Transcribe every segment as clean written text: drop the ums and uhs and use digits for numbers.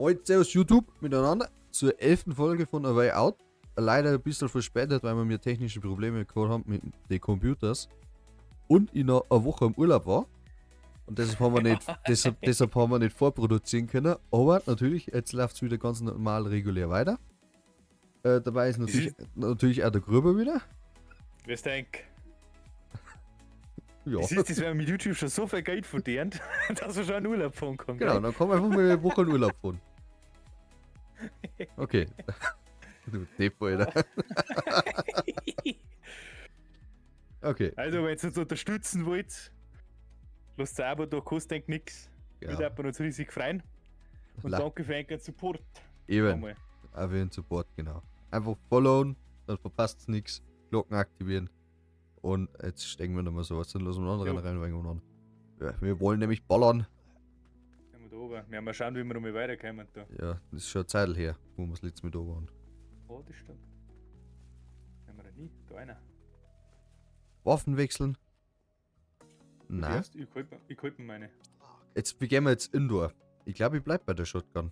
Heute servus YouTube miteinander zur 11. Folge von A Way Out. Leider ein bisschen verspätet, weil wir mir technische Probleme gehabt haben mit den Computers. Und ich noch eine Woche im Urlaub war. Und deshalb haben wir nicht, deshalb haben wir nicht vorproduzieren können. Aber natürlich, jetzt läuft es wieder ganz normal regulär weiter. Dabei ist natürlich auch der Gruber wieder. Grüß dich. Ja. Das ist das, wenn man mit YouTube schon so viel Geld verdient, dass man schon einen Urlaub fahren kann. Genau, gell? dann kann man einfach mal eine Woche in Urlaub fahren. Okay. Du Depp, Alter. Okay. Also, wenn ihr uns unterstützen wollt, lasst ein Abo da, kostet eigentlich nix. Ja. Wir würden uns riesig freuen. Und danke für euren Support. Eben. Nochmal. Auch für den Support, genau. Einfach followen, dann verpasst ihr nix. Glocken aktivieren. Und jetzt stecken wir nochmal so was, dann lassen wir einen anderen Jo. rein, rein, rein. Ja, wir wollen nämlich ballern. Sind wir da oben. Wir mal schauen, wie wir nochmal weiterkommen da. Ja, das ist schon eine Zeit her, wo wir das letzte Mal da waren. Oh, das stimmt. Haben wir da nie? Da einer. Waffen wechseln? Nein. Erst, ich hol mir meine. Jetzt, wie gehen wir jetzt indoor? Ich glaube, ich bleib bei der Shotgun.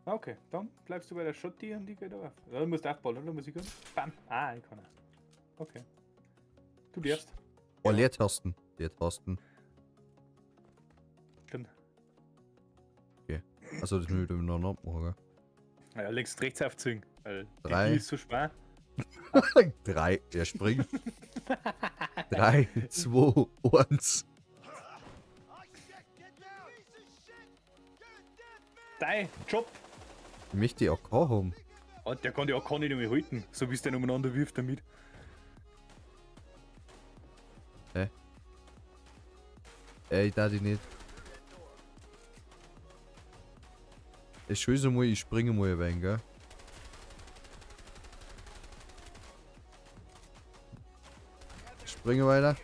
Ah, okay, dann bleibst du bei der Schotti und ich geh da auf. Ja, du musst aufballern, da muss ich gehen. Bam! Ah, ich kann auch. Okay. Du darfst. Oh, Leertasten. Leertasten. Stimmt. Okay. Also das müssen wir wieder miteinander abmachen, gell? Ja, links und rechts aufziehen. Weil die 3. Die ist so schwer. 3, er springt. 3, 2, 1. Dein Job! Ich möchte die AK haben. Und der kann die AK nicht mehr halten, so wie es den umeinander wirft damit. Hä? Ey, ich darf die nicht. Ich schieße mal, ich springe mal ein wenig, gell? Ich springe weiter.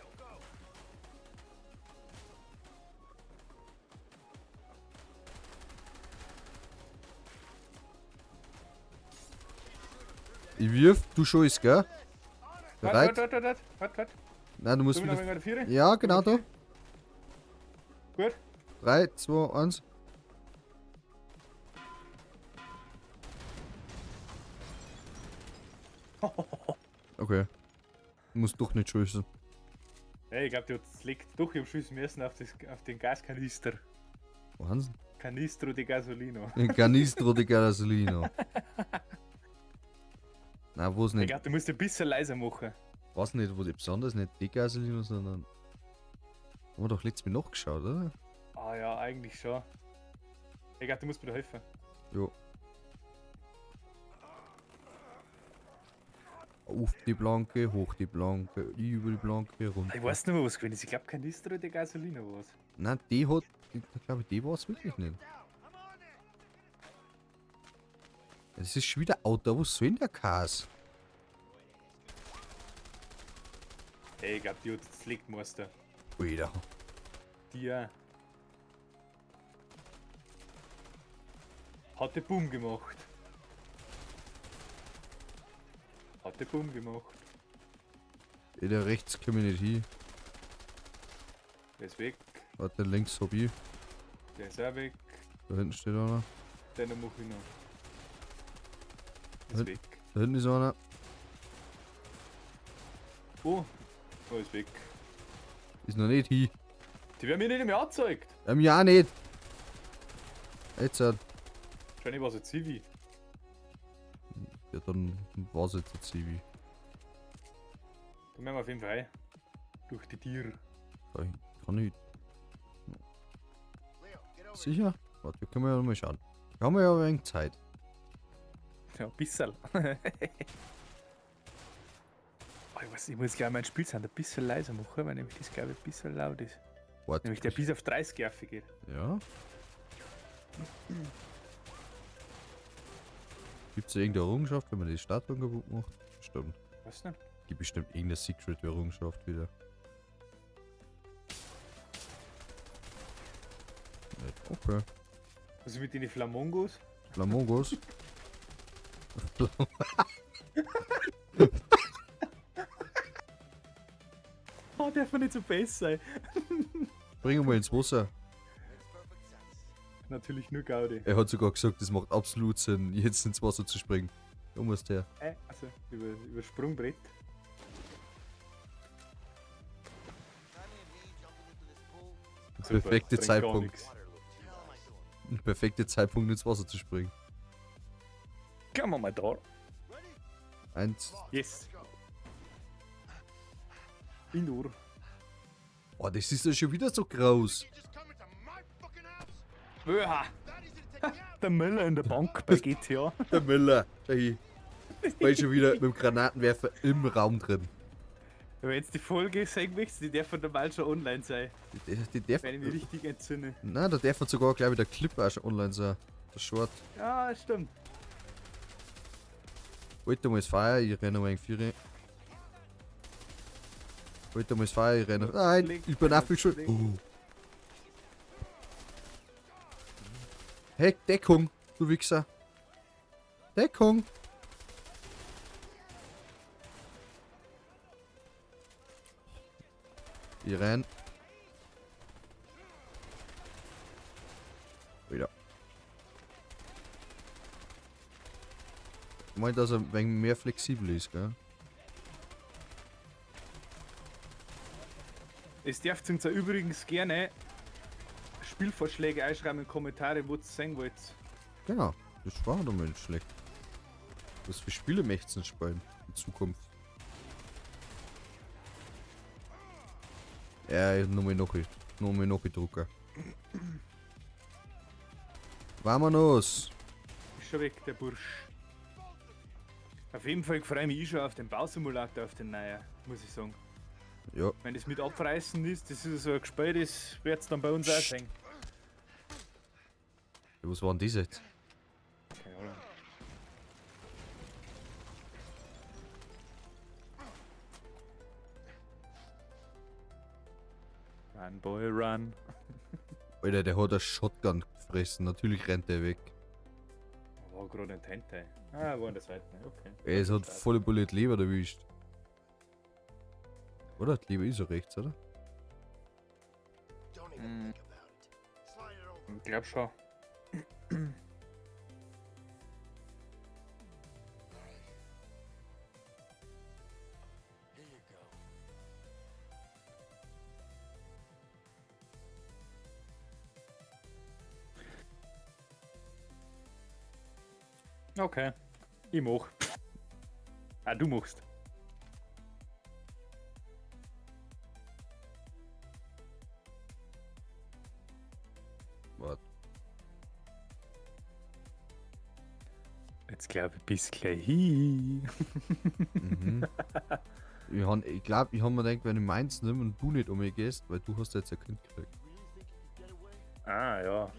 Ich wirf, du schießt, gell? Bereit? Warte, warte, warte, warte, warte. Nein, du musst Sollen wir wieder noch ein wenig Ja, genau da. Gut. 3, 2, 1. Okay. Du musst doch nicht schießen. Hey, ich glaub, die hat liegt doch, ich hab schießen müssen auf den Gaskanister. Wo haben sie? Canistro di Gasolino. Canistro di Gasolino. Nein, wo's Ich nicht. glaub, du musst ein bisschen leiser machen. Weiß nicht, wo die besonders nicht die Gasolino, sondern. Haben wir doch letztes Mal nachgeschaut, oder? Ah ja, eigentlich schon. Ich glaub, du musst mir da helfen. Jo. Auf die Planke, hoch die Planke, über die Planke, runter. Ich weiß nicht mehr, was gewesen ist. Ich glaub, Canistro di Gasolino war's. Nein, die hat. Ich glaube, die war's wirklich nicht. Es ist schon wieder Auto, was soll denn der Kass? Hey, ich glaub, die hat das legt Meister. Alter. Die auch. Hat den Boom gemacht. Hat den Boom gemacht. Ey, der rechts komm ich nicht hin. Der ist weg. Warte, links hab ich. Der ist auch weg. Da hinten steht einer. Den mach ich noch. Ist Was? weg. Da hinten ist einer. Oh, oh, ist weg. Ist noch nicht hin. Die werden mir nicht mehr angezeigt. Ja, nicht. Jetzt halt. Wahrscheinlich war's ein Zivi. Ja, dann war's jetzt ein Zivi. Da müssen wir auf jeden Fall rein. Durch die Tiere. Kann ich. Sicher? Warte, wir können ja noch mal schauen. Wir haben ja ein wenig Zeit. Ja, ein bisschen. Oh, ich weiß, ich muss gleich meinen Spielsound ein bisschen leiser machen, weil nämlich das, glaube ich, ein bisschen laut ist. Warte. Nämlich der bis auf 30 Jahre geht. Ja. Gibt's da irgendeine Errungenschaft, wenn man die Statuen kaputt macht? Bestimmt. Was denn? Gibt bestimmt irgendeine Secret-Errungenschaft wieder. Nicht. Okay. Was ist mit den Flamongos? Flamongos? Oh, darf man nicht so besser sein. Bring ihn mal ins Wasser. Natürlich nur Gaudi. Er hat sogar gesagt, das macht absolut Sinn, jetzt ins Wasser zu springen. Da musst her. Also, über Sprungbrett. Super, Perfekter bringt gar Zeitpunkt. nix. Ein perfekter Zeitpunkt, ins Wasser zu springen. Gehen wir mal da. Eins. Yes. Indoor. Oh, das ist ja schon wieder so groß. Böha. Der Müller in der Bank bei GTA. Der Müller. Schau hier. War ich schon wieder mit dem Granatenwerfer im Raum drin. Wenn jetzt die Folge sehen möchtest, die darf normal schon online sein. Die darf, Wenn ich mich richtig entzünde. nein, da darf sogar, glaube ich, der Clip auch schon online sein. Der Short. Ja, stimmt. Halt mal das Feuer, ich renne mal in Viere. Halt mal das Feuer, ich renne. Nein, ich bin aufgeschossen. Oh. Hey, Deckung, du Wichser. Deckung. Ich renn. Wieder. Ich meine, dass er ein wenig mehr flexibel ist, gell? Es dürft uns ja übrigens gerne Spielvorschläge einschreiben in Kommentare, wo ihr sehen wollt. Genau, das war doch mal nicht schlecht. Was für Spiele möchtest du denn spielen in Zukunft? Ja, ich nur mal noch drucken. Vamonos! Ist schon weg, der Bursch. Auf jeden Fall freue ich mich schon auf den Bausimulator, auf den neuen, muss ich sagen. Ja, Wenn das mit Abreißen ist, das ist so ein Gespiel, das wird's dann bei uns auch sehen. was war denn das jetzt? Keine Ahnung. Run, Boy, run. Alter, der hat eine Shotgun gefressen. Natürlich rennt der weg. War gerade ein Tente. Ah, war an der Seite. Okay. Ey, es hat volle Bullet Leber erwischt. Oder? Die Leber ist ja rechts, oder? Ich glaub schon. Okay, ich mach. Ah, du machst. Warte. Jetzt glaube ich, bis gleich hin. Mhm. Ich glaube, ich hab mir gedacht, wenn ich meins nehme und du nicht um mich gehst, weil du hast jetzt ein Kind gekriegt. Ah, ja.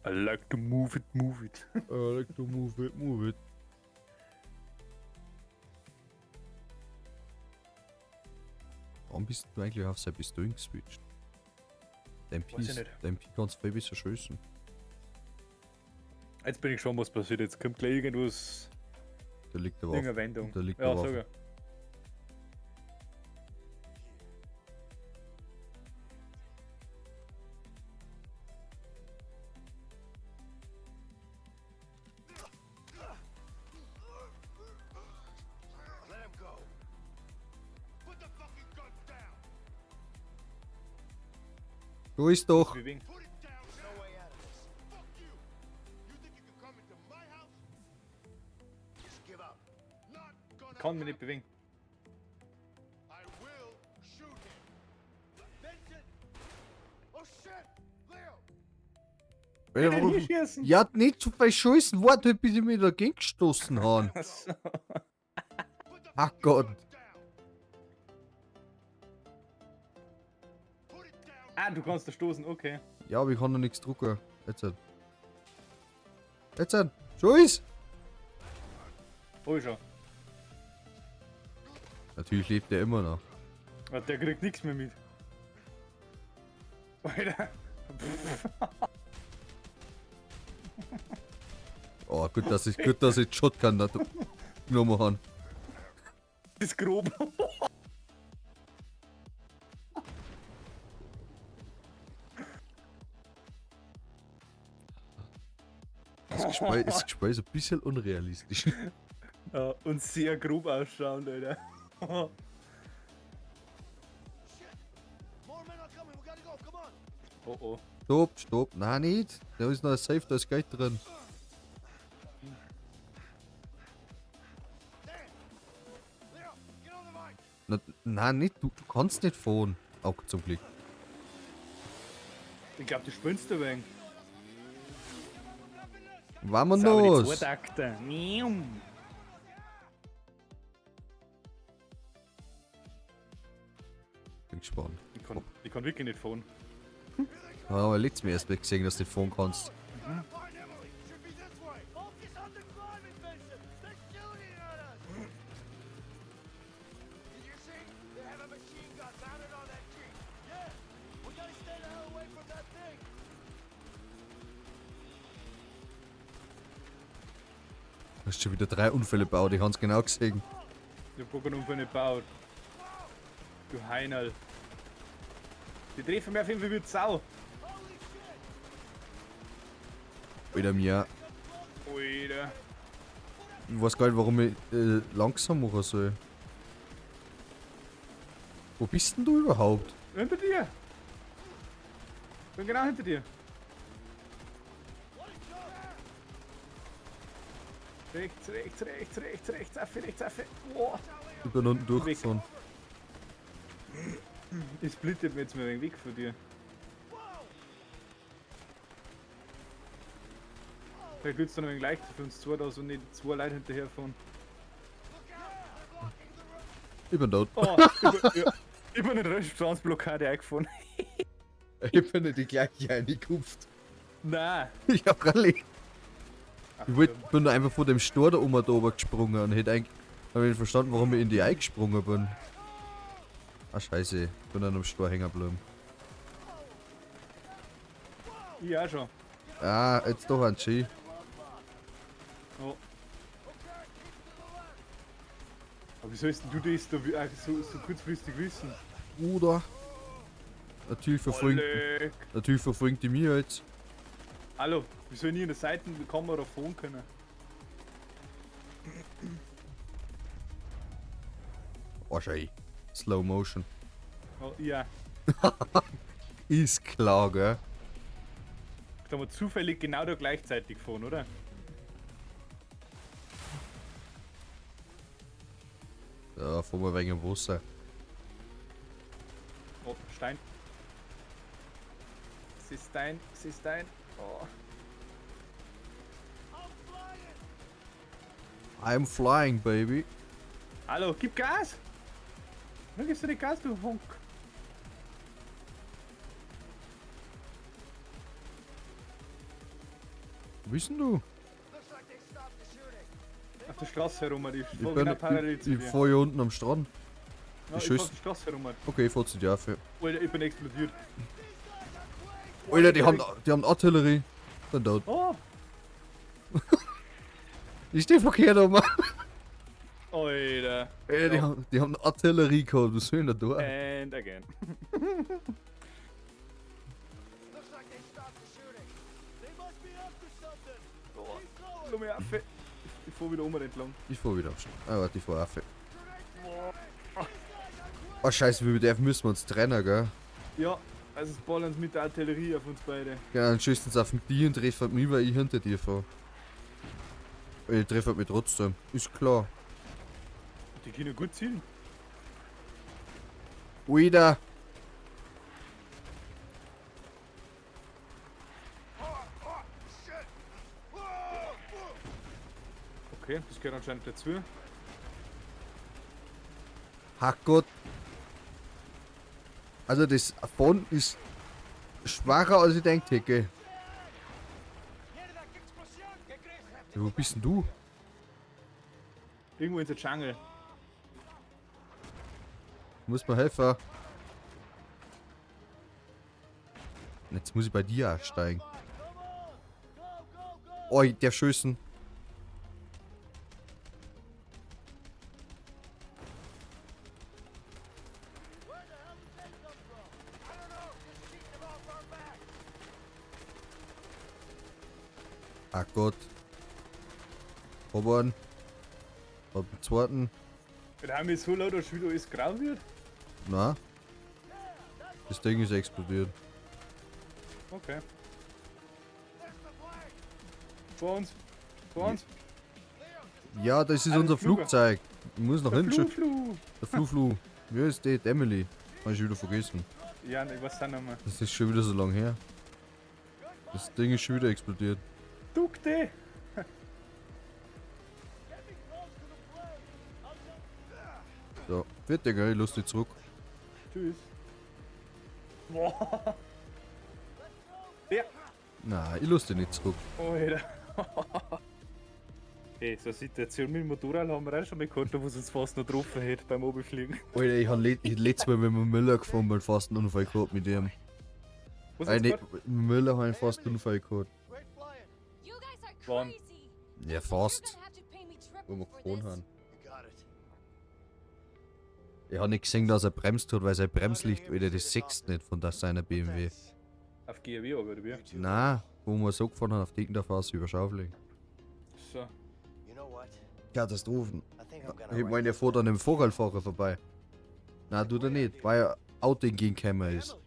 I like to move it, move it. I like to move it, move it. Warum bist du eigentlich auf seine Pistolen geswitcht? Dein P, Weiß ich nicht. dein P kannst viel besser schießen. Jetzt bin ich schon, was passiert. Jetzt kommt gleich irgendwas. Da liegt der Waffe. Irgendeine Wendung. Da liegt ja, der Waffe. sag ich. Du ist doch. Bewegen. Kann mich nicht bewegen. Alter, warum? Hier schießen. Ja, nicht zu viel schießen, warte, bis ich mich dagegen gestoßen habe. Ach Gott. Ah, du kannst da stoßen, okay. Ja, aber ich kann noch nichts drucken. Jetzt. Jetzt. Scheiß! Hol schon. Natürlich lebt er immer noch. Ah, der kriegt nichts mehr mit. Alter. Oh, gut, dass ich die Shotgun da genommen habe. Das ist grob. Das Gespräch ist ein bisschen unrealistisch. Ja, und sehr grob ausschauend, Alter. Oh oh. Stopp, stopp. Nein, nicht. Da ist noch ein Safe, da ist Geld drin. Na, nein, nicht. Du kannst nicht fahren. Auch zum Glück. Ich glaube, du spinnst ein wenig. Vamonos! Zweitakter. Mium. Bin gespannt. Ich kann wirklich nicht fahren. Ja, aber letztes Mal erst gesehen, dass du nicht fahren kannst. Du hast schon wieder 3 Unfälle gebaut, ich hab's genau gesehen. Ich hab gar keinen Unfall nicht gebaut. Du Heinal. Die treffen mir auf jeden Fall wie Sau. Alter, mir. Alter. Ich weiß gar nicht, warum ich langsam machen soll. Wo bist denn du überhaupt? Hinter dir! Ich bin genau hinter dir. Rechts, rechts, rechts, rechts, rechts, auf, rechts, auf. Boah. Ich bin unten durchgefahren. Ich splittet mir jetzt mal ein wenig weg von dir. Vielleicht wird's dann ein wenig leichter für uns zwei da, so nicht zwei Leute hinterherfahren. Ich bin tot. Oh, ich bin in der Straßenblockade eingefahren. Ich bin nicht die gleiche reingekupft. Nein. Ich hab Rallye. Ach, Ich bin da einfach vor dem Stor da oben da oben gesprungen und hätte eigentlich, hab ich nicht verstanden, warum ich in die Ei gesprungen bin. Ah, scheiße, ich bin dann am Stor hängen geblieben. Ich auch schon. Ah, jetzt doch ein Ski. Oh. Aber wie sollst denn du das da so kurzfristig wissen? Bruder. Natürlich Leck. verfolgen die mir jetzt. Hallo, wie soll ich in der Seitenkamera fahren können? Oh, schei. Slow Motion. Oh, ja. Ist klar, gell? Da haben wir zufällig genau da gleichzeitig gefahren, oder? Ja, fahren wir wegen dem Wasser. Oh, Stein. Es ist dein, es ist dein. Oh. I'm flying, baby. Hallo, gib Gas! Warum gibst du nicht Gas, du Honk? Wo bist denn du? Auf der Straße herum, die Ich fahr bin, genau parallel zu ich dir. fahr hier unten am Strand. Ja, ich ich fahr schieß- auf der Straße herum. Okay, ich fahr zu dir auf. Alter, ich bin explodiert. Alter, die haben Artillerie. Dann tot. Oh! Ich steh verkehrt um. Alter. Alter, Ja. die haben Artillerie gehabt. Was soll ich denn da tun? And again. Oh, lass mich auf. Ich fahr wieder oben entlang. Ich fahr wieder am Strand. Ah, warte, ich fahr auf. Oh, scheiße, wir dürfen müssen wir uns trennen, gell? Ja, also es ballern sie mit der Artillerie auf uns beide. Genau, dann schießen sie auf mich und treffen mich, weil ich hinter dir fahr. Ich treffe mich trotzdem. Ist klar. Die können gut zielen. Alter! Okay, das gehört anscheinend dazu. Hackgott. Also das Fahren ist schwacher, als ich gedacht hätte. Ja, wo bist denn du? Irgendwo in der Jungle. Muss mir helfen. Jetzt muss ich bei dir aussteigen. Oh, der schießen. Ah Gott. Hab einen. Hab den zweiten. Da haben wir so laut, dass wieder alles grau wird. Na. Das Ding ist explodiert. Okay. Vor uns. Vor uns. Ja, das ist Ah, unser der Flüger. Flugzeug. Ich muss nach Der hinten. Flu, Flu. Der Flu Flu. Wie ist die? Die Emily. Hab ich schon wieder vergessen. Ja, ich weiß auch nicht mehr. Das ist schon wieder so lange her. Das Ding ist schon wieder explodiert. Duck dich! So, fertig, gell? Ich lass dich zurück. Tschüss. Boah. Ja. Nein, ich lass dich nicht zurück. Alter. Hey, so eine Situation mit dem Motorrad haben wir auch schon mal gehabt, wo es uns fast noch getroffen hätte beim Oberfliegen. Alter, ich hab ich letztes Mal mit dem Müller gefahren, bin fast einen Unfall gehabt mit dem. Was Nein, ist mit dem Müller hab ich fast einen Unfall gehabt. You guys are Wann? crazy. Ja, You're fast. gonna have to pay me Wo triple wir for gefahren this. haben. You got it. Ich hab nicht gesehen, dass er bremst hat, weil sein Bremslicht, Alter, das siehst nicht von der seiner BMW. Thanks. Auf GRW, aber, oder wie? You too. Na, wo wir so gefahren haben, auf Deckendorf über Schaufling. So. You know what? Katastrophen. I think I'm gonna Ich write meine, der this fährt an dem Fahrradfahrer vorbei. Na, tut er nicht, weil er Auto entgegengekommen ist.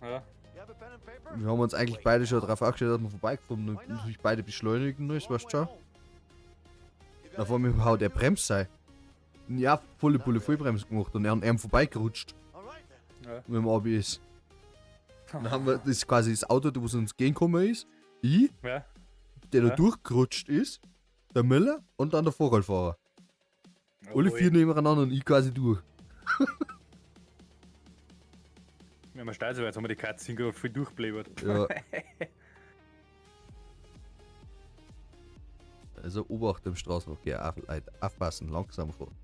Ja. You have a pen and paper? Wir haben uns eigentlich beide schon darauf angestellt, dass wir vorbeigefahren und natürlich beide beschleunigen, das weißt du schon. Da vor mir haut er Bremse sei. Ja, volle Pulle Vollbremse gemacht und er an ihm vorbeigerutscht All right then. Ja. mit dem ABS. Dann haben wir das ist quasi das Auto, das uns entgegengekommen ist, ich, Ja. der da Ja. durchgerutscht ist, der Müller und dann der Fahrradfahrer. Alle Jawohl. vier nebeneinander und ich quasi durch. Wenn wir steil so weit, haben wir die Katze gerade voll durchbläbert. Ja. Also Obacht im Straßenverkehr, Leute, aufpassen, langsam fahren.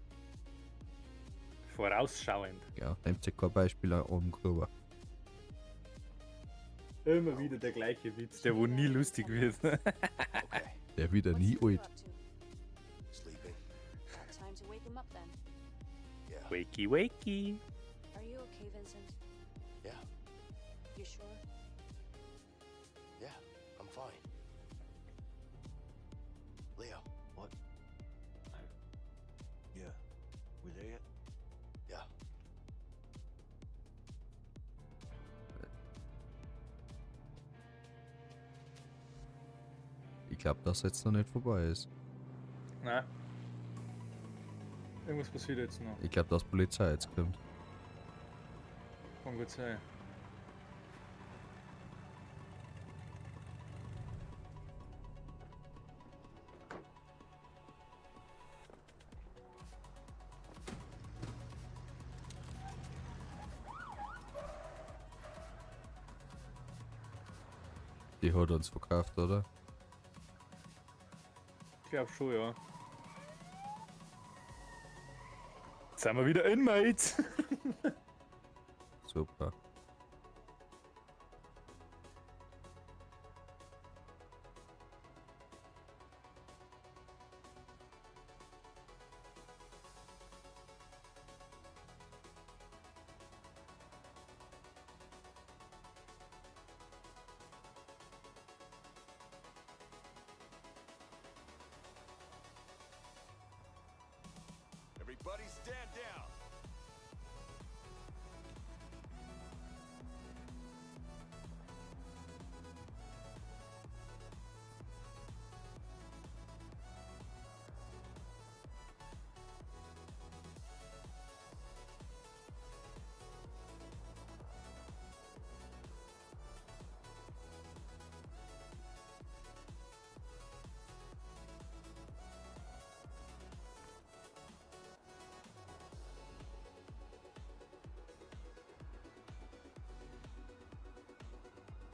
Vorausschauend. Ja, nehmt sich kein Beispiel an oben drüber. Immer wieder der gleiche Witz, der wo nie lustig wird. Okay. Der wieder What's nie Leo alt. up to? Sleeping. About time to wake him up then. Yeah. Wakey, wakey. Are you okay, Vincent? Yeah. You sure? Yeah. I'm fine. Leo. What? Yeah. We there yet? Yeah. Ich glaube, dass jetzt noch nicht vorbei ist. Nein. Irgendwas passiert jetzt noch. Ich glaube, dass Polizei jetzt kommt. Kann gut sein. Die hat uns verkauft, oder? Ich glaube schon, ja. Jetzt sind wir wieder Inmates. Super. Everybody stand down.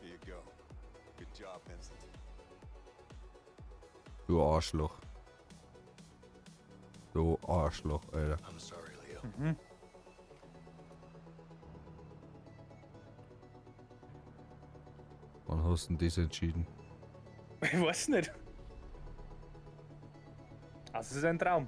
Here you go. Good job, Vincent. Du Arschloch. Du Arschloch, Alter. I'm sorry, Leo. Wann hast du denn das entschieden? Ich weiß nicht. Also, es ist ein Traum.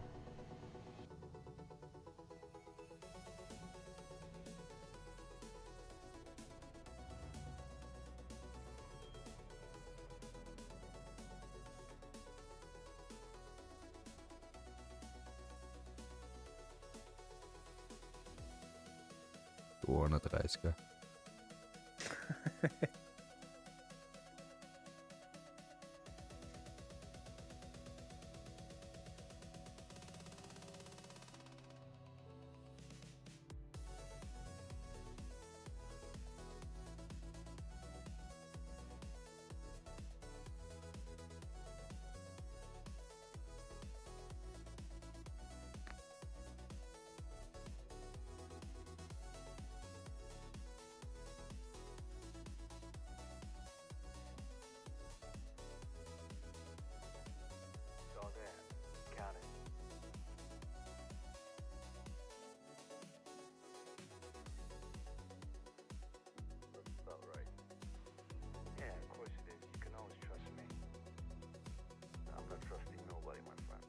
Du 31er. It's all there. Count it. Looks about right. Yeah, of course it is. You can always trust me. I'm not trusting nobody, my friend.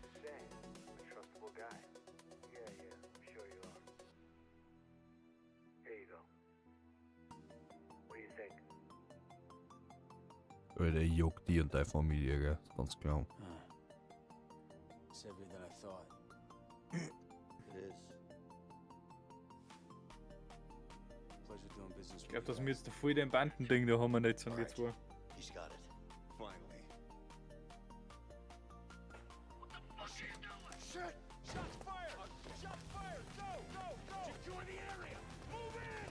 Just saying, I'm a trustable guy. Yeah, yeah, I'm sure you are. Here you go. What do you think? Alter, ich jag die und deine Familie, gell? Ist ganz klar. It's heavier than I thought. It is. Pleasure doing business Ich with glaube, you dass wir guys. jetzt da voll den Bandending da haben wir nicht, sind wir zwei. He's got it. Finally. Shit! Shots fired! Shots fired! Go! Go! Go! Secure the area! Move in!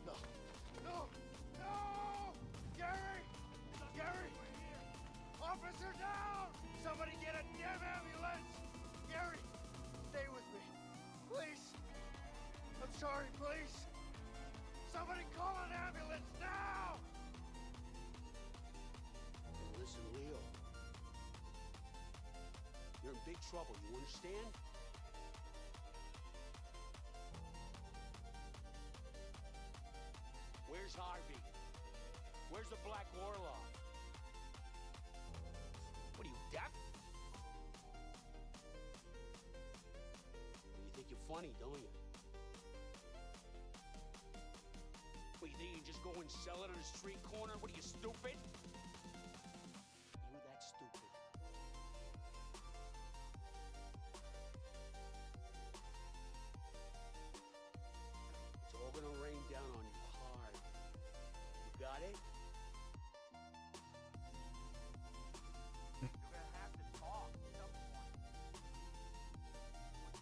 No! No! No! Gary! Gary! Officer down! Somebody get a damn ambulance! Gary! Stay with me. Please! I'm sorry, please! Somebody call an ambulance now! Hey, listen, Leo. You're in big trouble, you understand? Where's Harvey? Where's the Black Warlock? What are you, deaf? You think you're funny, don't you? What, you think you can just go and sell it on the street corner? What are you, stupid? You that stupid. It's all gonna rain down on you hard. You got it?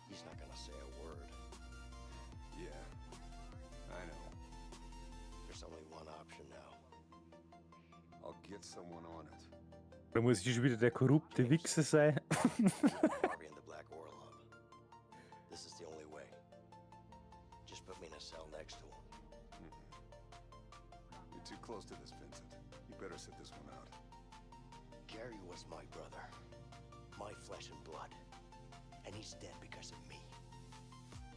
He's not gonna say a word. Yeah. I know. There's only one option now. I'll get someone on it. Da muss ich schon wieder der korrupte Wichser sein. Harvey and the Black Orlov. This is the only way. Just put me in a cell next to him. You're too close to this, Vincent. You better sit this one out. Gary was my brother. My flesh and blood. And he's dead because of me.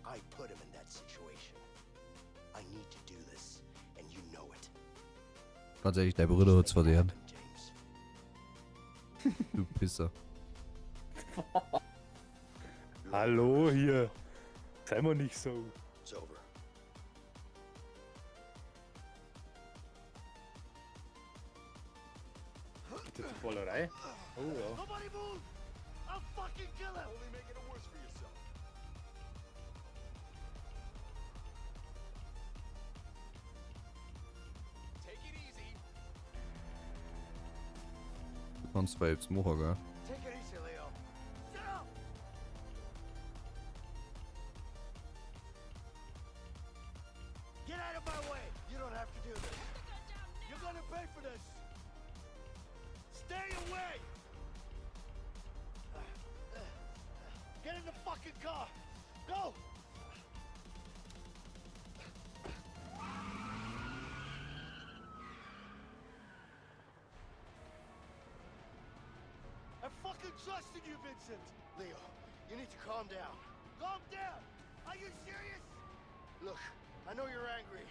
I put him in that situation. I need to do this, and you know it. Ganz ehrlich, dein Bruder hat's Just make it verdient. happen, James. Du Pisser. Hallo hier. Sei mal nicht so. It's over. Ist das Ballerei? Oh ja. Nobody move! I'll fucking kill him! Only making it worse for yourself. Take it easy. Du kannst zwar jetzt machen, gell? Take it easy, Leo. Shut up! Get out of my way! You don't have to do this. You're gonna pay for this! Stay away! Get in the fucking car! Go! fucking trusted you, Vincent. Leo, you need to calm down. Calm down? Are you serious? Look, I know you're angry.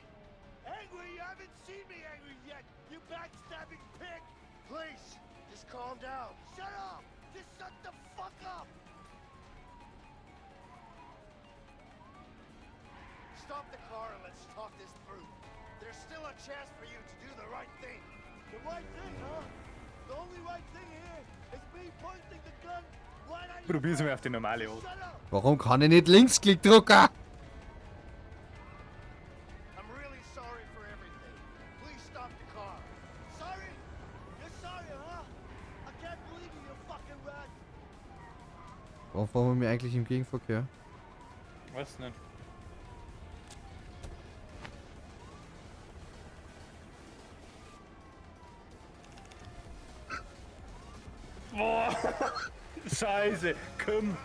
Angry? You haven't seen me angry yet, you backstabbing pig! Please, just calm down. Shut up! Just shut the fuck up! Stop the car and let's talk this through. There's still a chance for you to do the right thing. The right thing, huh? The only right thing here is me pointing the gun right at your Probier's mal auf die normale Art. Shut up! Warum kann ich nicht Linksklick drücken? I'm really sorry for everything. Please stop the car. Sorry? You're sorry, huh? I can't believe you, you fucking rat. Warum fahren wir mir eigentlich im Gegenverkehr? Weiß nicht. Boah! Scheiße, komm!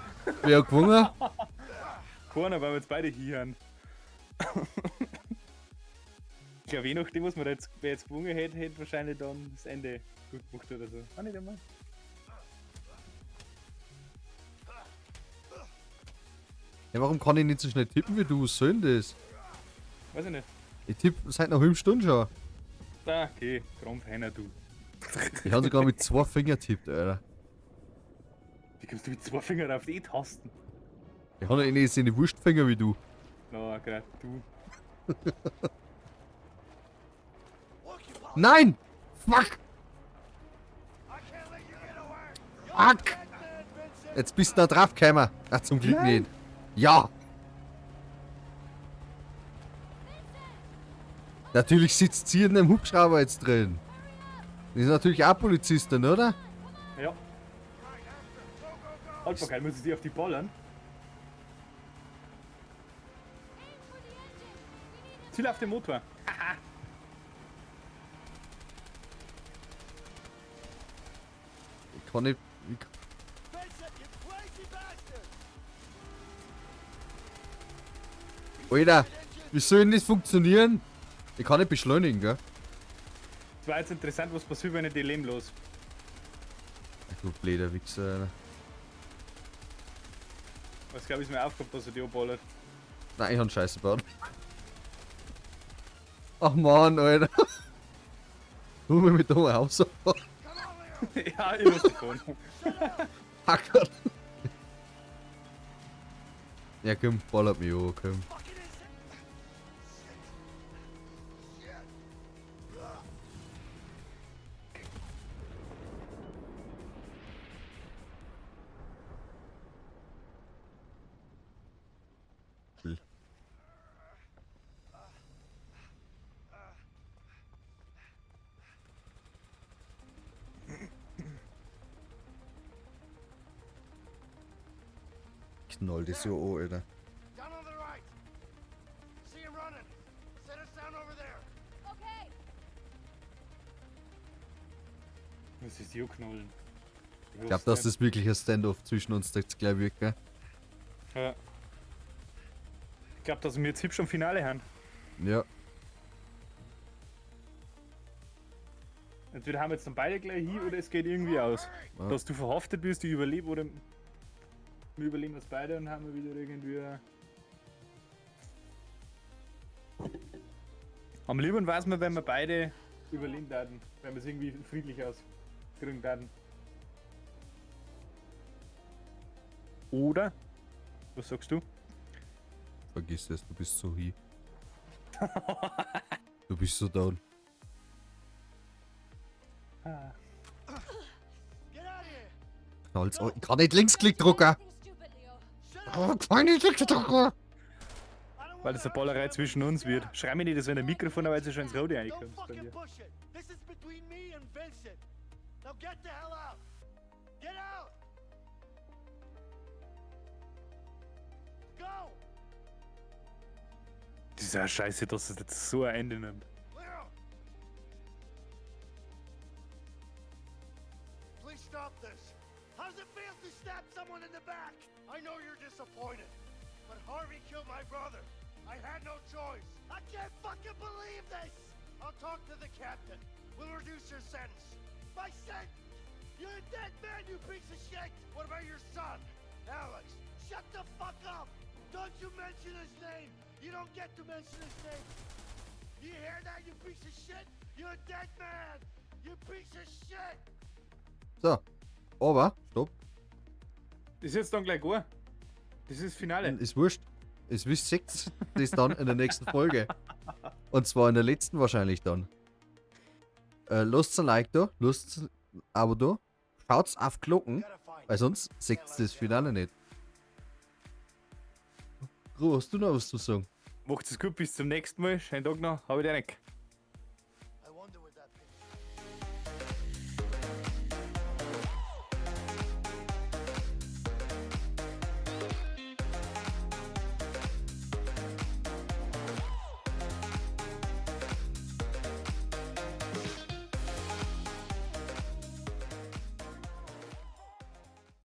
Wer hat gewonnen? Keiner, weil wir jetzt beide hier sind. Ich glaube, je nachdem, was man jetzt, wer jetzt gewonnen hätte, hätte wahrscheinlich dann das Ende gut gemacht oder so. Ah, nicht einmal. Ja, warum kann ich nicht so schnell tippen wie du? Was soll denn das? Weiß ich nicht. Ich tippe seit einer halben Stunde schon. Ah, okay, Krampfhähner, du. Ich habe sogar mit zwei Fingern tippt, Alter. Wie kommst du mit zwei Fingern auf die Tasten? Ich habe doch nicht so eine Wurstfinger wie du. Na, grad du. Nein! Fuck! Fuck! Jetzt bist du da drauf gekommen. Ach, zum Glück nicht. Ja! Natürlich sitzt sie in dem Hubschrauber jetzt drin. Die ist natürlich auch Polizistin, oder? Ja. Haltbarkeit, muss ich die auf die ballern? Ziel auf den Motor. Ich kann nicht. Ich, Vincent, you crazy bastard! Alter, wie soll denn das funktionieren? Ich kann nicht beschleunigen, gell? Es war jetzt interessant, was passiert, wenn ich die leben los. Ach, du blöder Wichser, Alter. Was glaube ich ist mir aufgekommen, dass er die anballert. Nein, ich hab Scheiße gebaut. Ach man, Alter. Du mich mit da mal raus. Ja, ich lass dich fahren. Hacker. Ja, komm, ballert mich an, komm. Knoll das so an, Alter. Down on the right. See him running. Set us down over there. Okay. Das ist die knallen. Ich glaube, dass das wirklich ein Standoff zwischen uns jetzt gleich wird, gell? Ja. Ich glaube, dass wir jetzt hübsch am Finale haben. Ja. Entweder haben wir jetzt dann beide gleich hin oder es geht irgendwie aus. Ja. Dass du verhaftet bist, ich überlebe oder wir überleben das beide und haben wir wieder irgendwie. Am liebsten weiß man, wenn wir beide überleben werden, wenn wir es irgendwie friedlich auskriegen werden. Oder? Was sagst du? Vergiss es, du bist so hi. Du bist so down. Ah. Get out of here. Knallt's an. Ich kann nicht Linksklick drücken. Anything stupid, Leo. Oh, kann ich nicht Linksklick drücken. Weil das eine Ballerei zwischen uns wird. Schrei mir nicht, dass wenn ein Mikrofon aber jetzt schon ins Rode Don't reinkommst bei fucking mir. push it. This is between me and Vincent. Now get the hell out. Get out. Go. Das ist ja scheiße, dass es jetzt so ein Ende nimmt. Leo. Please stop this. How's it feel to stab someone in the back? I know you're disappointed, but Harvey killed my brother. I had no choice. I can't fucking believe this. I'll talk to the captain. We'll reduce your sentence. My sentence? You're a dead man, you piece of shit! What about your son, Alex? Shut the fuck up! Don't you mention his name! You don't get to mention his name! You hear that, you piece of shit? You're a dead man! You piece of shit! So. Aber, stopp. Das ist jetzt dann gleich gar. Das ist das Finale. Ist wurscht. Es wisst seht's das dann in der nächsten Folge. Und zwar in der letzten wahrscheinlich dann. Lasst ein Like da, lasst ein Abo da, schaut's auf Glocken, Gotta find weil sonst seht's das Finale nicht. Gro, hast du noch was zu sagen? Macht's es gut, bis zum nächsten Mal. Schönen Tag noch. Hab ich dir nicht.